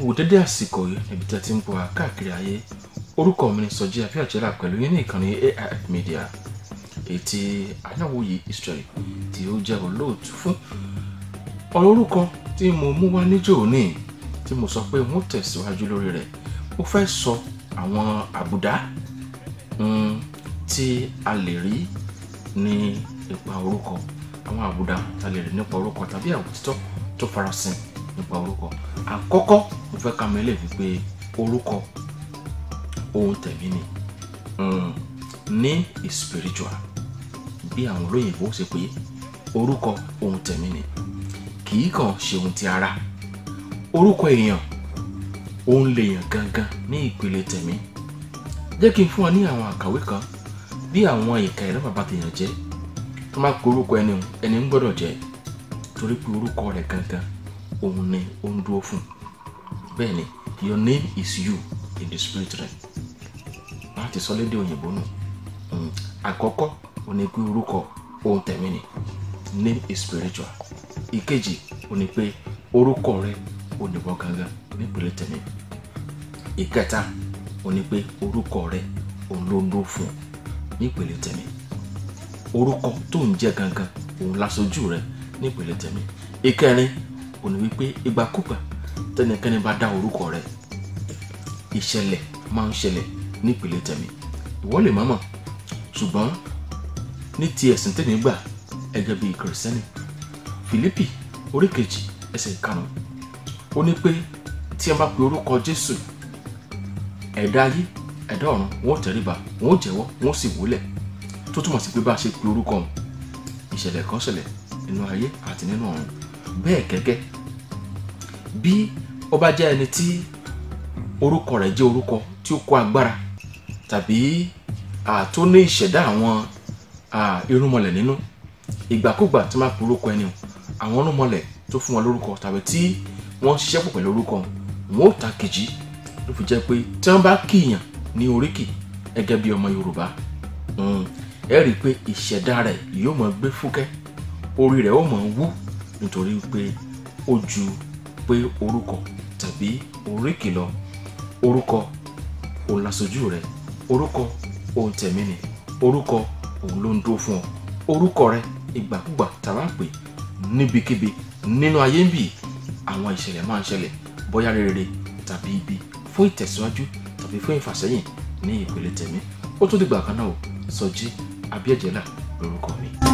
Kú dédé àsìkò yìí níbi tí a ti ń gbọ́ wa káàkiri ayé. Orúkọ mi ni Sọjí Abíàjẹ́là pẹ̀lú yín ní ìkànnì AIF Media, èyí tí Aláwòye Israel tí ó jẹ́ olóòtú fún. Ọ̀rọ̀ orúkọ tí mo mú wá níjọ́ òní tí mo sọ pé wọ́n tẹ̀síwájú lórí rẹ̀, mo fẹ́ sọ àwọn àbùdá tí a lè rí ní ipa orúkọ, àwọn àbùdá tí a lè rí nípa orúkọ tàbí àwọn òtítọ́ tó farasin nípa orúkọ. Àkọ́kọ́, mo fẹ́ ká mọ̀ eléyìí wípé orúkọ ohun tẹ̀mí ni. Name is spiritual. Bí àwọn olóyìnbó ṣe pé orúkọ ohun tẹ̀mí ni, kì í kàn ṣe ohun ti ara. Orúkọ èèyàn òun lèèyàn gangan ní ìpele tẹ̀mí. Jẹ́ kí n fún wa ní àwọn àkàwé kan bí àwọn ìka ẹ̀rọ bàbá tèèyàn jẹ́. Tó máa pe orúkọ ẹni, ẹni ń gbọ́dọ̀ jẹ́, torí pé orúkọ rẹ̀ gangan òun ni ó ń dúró fún. Bẹ́ẹ̀ ni, your name is you in the spirit realm. Láti sọ lédè òyìnbó nù. Àkọ́kọ́, ó ní pé orúkọ ohun tẹ̀mí ni. Name is spiritual. Ìkejì, ó ní pé orúkọ rẹ ò ní bọ́ gangan nípele tẹ̀mí. Ìkẹta, ó ní pé orúkọ rẹ òun ló ń dúró fún ọ nípele tẹ̀mí. Orúkọ tó ń jẹ́ gangan òun lásojú rẹ nípele tẹ̀mí. Ìkẹrin, ó ní wípé ìgbàkúgbà tẹnikẹ́ni bá dá orúkọ rẹ, ìṣẹ̀lẹ̀ máa ń ṣẹlẹ̀ nípele tẹ̀mí. Ìwọ lè má mọ̀, ṣùgbọ́n ní ti ẹ̀sìn tèmi gbà gẹ́gẹ́ bí Kìrìsìtẹ́nì, Fílípì orí 2 ẹsẹ̀ 5, ó ní pé tí a bá pe orúkọ Jésù, ẹ̀dá ayé, ẹ̀dá ọ̀run, wọ́n ó tẹríba, wọ́n ó jẹ́wọ́, wọ́n ó sì wólẹ̀. Tó túmọ̀ sí pé bá a ṣe pe orúkọ òun, ìṣẹ̀lẹ̀ kan ṣẹlẹ̀ nínú ayé àti nínú ọ̀run. Bẹ́ẹ̀ gẹ́gẹ́ bí ó bá jẹ́ ẹni tí orúkọ rẹ̀ jẹ́ orúkọ tí ó kó agbára tàbí tó ní ìṣẹ̀dá àwọn irúnmọlẹ̀ nínú, ìgbàkúgbà tí wọ́n bá pe orúkọ ẹni, àwọn irúnmọlẹ̀ tó fún wọn lórúkọ tàbí tí wọ́n ṣiṣẹ́ pọ̀ pẹ̀lú orúkọ wọn, ó ta kejì. Ló fi jẹ́ pé tí wọ́n bá kíyàn ní oríkì gẹ́gẹ́ bí ọmọ Yorùbá, ẹ rí i pé ìṣẹ̀dá rẹ̀ yóò máa gbé fúkẹ́, orí rẹ̀ ó máa wú, nítorí pé ó ju pé orúkọ tàbí oríkì lọ. Orúkọ òun lásojú rẹ̀, orúkọ ohun tẹ̀mí ni, orúkọ òun ló ń dúró fún ọ. Orúkọ rẹ ìgbàkúgbà tá a bá pè níbikíbi nínú ayé ń bì, àwọn ìṣẹ̀lẹ̀ máa ń ṣẹlẹ̀, bóyá rere tàbí ibi, fún ìtẹ̀síwájú tàbí fún ìfàsẹ́yìn ní ìpele tẹ̀mí. Ó tún dìgbà kan náà o, Sọjí Abíàjẹ́là lórúkọ mi.